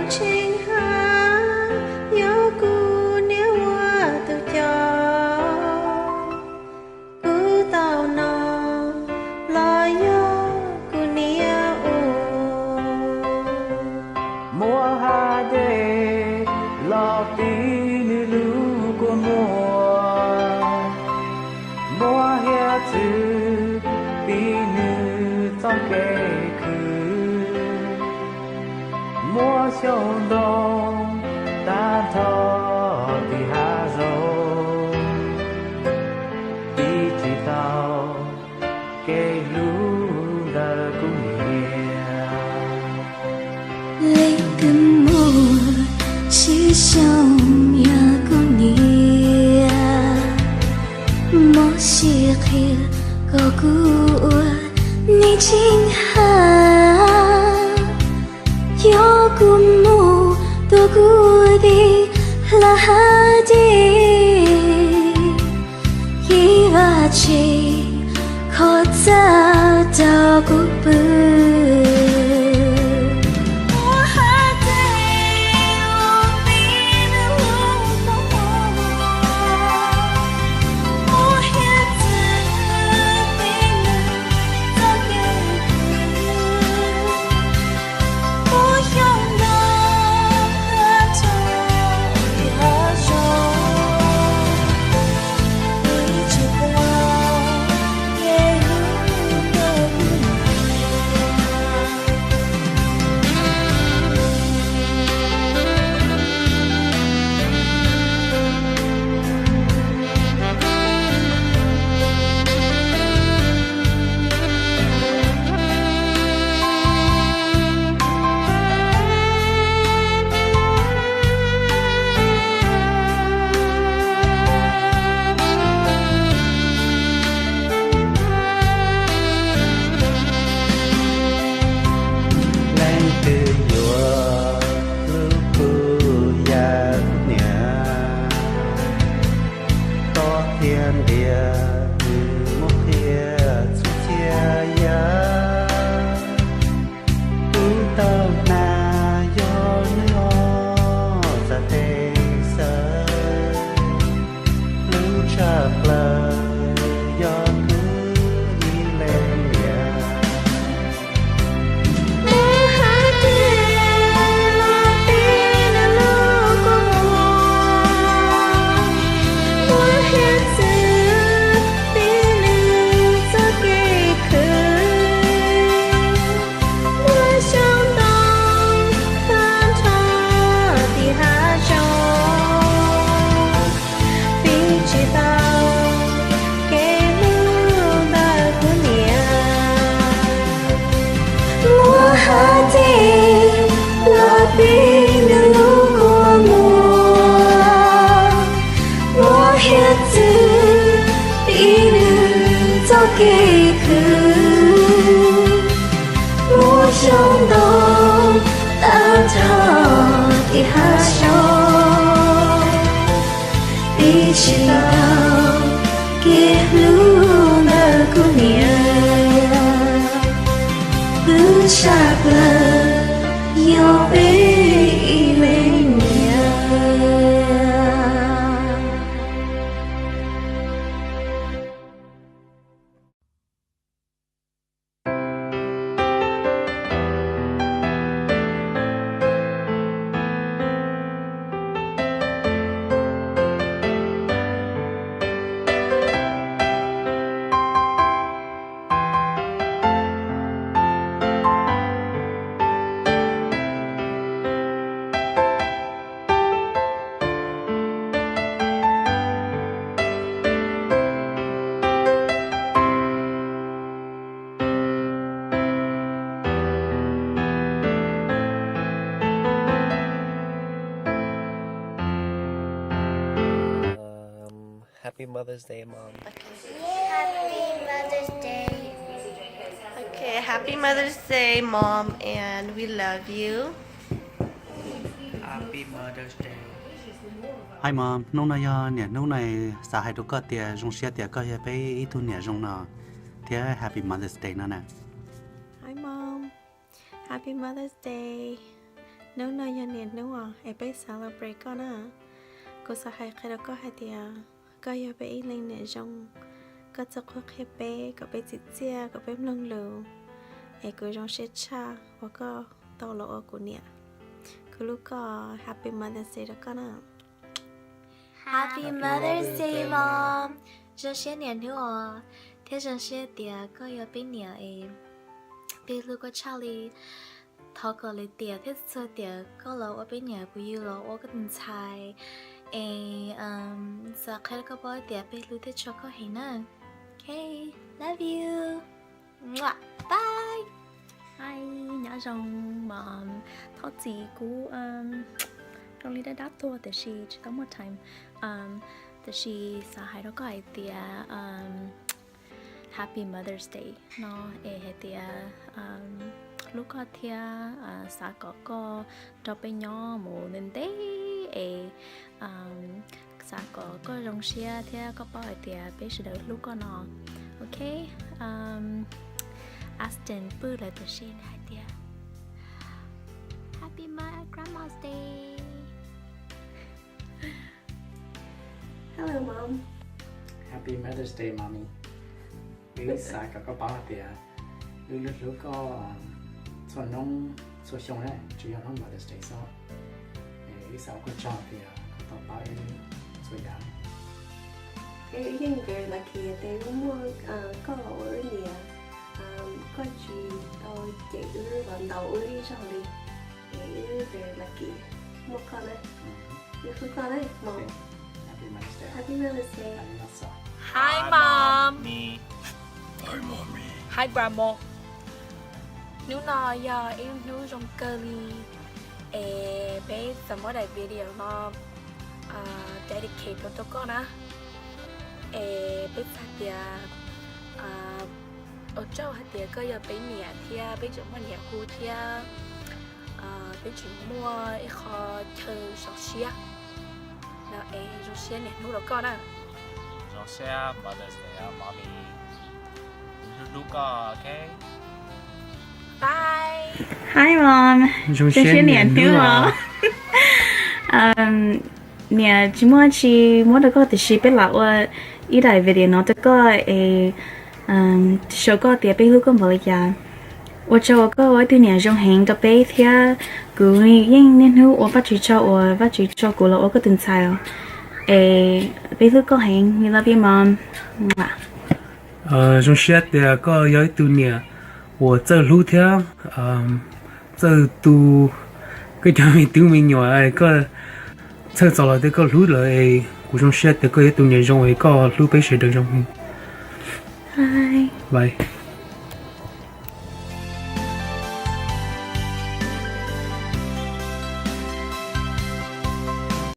Tsheej hab, yog kuv niam ua tug coj, kuv tau no los yog kuv niam ua. Muab hab dej los pib nws lub kua muag, muab hiav txwv pib nws txoj kev khwv, muab xyoob ntoo tag nrho tim hav zoov, pib tsis tau kev hlub ntawm kuv niam. Leej twg muaj tsis xyoo yog kuv niam, mob siab qhia kom kuv ua neeg tsheej hab. Yog kuv mus tuaj kuv tig hla hab dej, yeej vaj tse kho txawj rau kuv pw. Leej twg yuav hlub kuv yam kuv niam, tob thiab ntiav nws muab qhia txhua txhia yam. Kuv tau hnav yog nws ob txhais tes xwb, hlub tshaj plaws yog kuv ib leeg niam. Pib tsis tau kev hlub ntawm kuv niam, muab hab dej los pib nws lub kua muag, muab hiav txwv pib nws txoj kev khwv, muab xyoob ntoo tag nrho tim hav zoov. Pib tsis tau kev hlub ntawm kuv niam, hlub tshaj plaws yog peb ib leeg niam. Um, happy Mother's Day, Mom. Okay. Happy Mother's Day. Okay, happy Mother's Day, Mom, and we love you. Happy Mother's Day. Hi Mom, hnub no yog niaj hnub no, xav hais rau koj tias zoo siab tias koj yog peb ib tug niam zoo no, thiab Happy Mother's Day no na. Hi Mom, Happy Mother's Day. Hnub no yog niam hnub es peb celebrate koj na. Kuv xav hais qhia rau koj hais tias koj yog peb ib leeg niam zoo, koj txawj qhuab qhia peb kom peb tsim txiaj kom peb mloog lus, es kuv zoo siab tshaj uas koj tau los ua kuv niam. Kuv hlub koj, Happy Mother's Day rau koj na. Happy Mother's Day, Mom. Zoo siab niam hnub os, thiab zoo siab tias koj yog peb niam es peb hlub koj tshaj li. Thov kom lwm tiam thiab txhua tiam koj los ua peb niam, kuv yug los ua koj tus ntxhais. Es xav qhia rau koj paub tias peb hlub thiab tshua koj heev na. Okay, love you. Bye. Hi, nyob zoo, Mom. Thov txim kuv zoo li dab dab tuag tiam sis tsis tau muaj time. Tiam sis xav hais rau koj hais tias Happy Mother's Day no, es hais tias hlub koj thiab xav kom koj nrog peb nyob mus ntev ntev es xav kom koj zoo siab thiab koj paub hais tias peb sawv daws hlub koj no. Okay, Aston pw lawm tiam sis nws hais tias Happy Mo- Grandma's Day. Hello, Mom. Happy Mother's Day, Mommy. Wb xav kom koj paub hais tias wb hlub koj txhua hnub txhua xyoo na, tsis yog hnub Mother's Day xwb. Wb xav ua koj tsaug tias koj tau pab wb txhua yam. Es wb yeej very lucky tias wb muaj koj los ua wb niam. Koj tsis tau cem wb los ntaus wb ib zaug li. Es wb very lucky muaj koj na. Wb hlub koj na, Mom. Happy Mother's Day. Hi, Mom. Hi, Grandma. Hnub no yog ib hnub zoo kawg li es peb xav muab daim video no dedicate rau koj na. Es peb xav tias ua tsaug hais tias koj yog peb niam thiab peb tseem muaj niam hu thiab peb tseem muaj ib qho chaw zoo siab no es zoo siab niam hnub rau koj na. Zoo siab Mother's Day, Mommy. Hlub hlub koj, okay? Bye. Hi, Mom. Zoo siab niam hnub os. Niam tsis muaj tsi muab rau koj tiam sis peb lam ua ib daim video no rau koj es show koj tias peb hlub koj npaum li cas. Ua tsaug uas koj ua ib tug niam zoo heev rau peb thiab kuv yeej niaj hnub ua Vajtswv tsaug uas Vajtswv tso kuv los ua koj tus ntxhais os. Es peb hlub koj heev, we love you, Mom. Zoo siab tias koj yog ib tug niam uas txawj hlub thiab txawj tu koj cov me tub me nyuam, koj txhawj txog lawv thiab koj hlub lawv es kuv zoo siab tias koj yog ib tug niam zoo es koj hlub peb sawv daws zoo heev. Bye.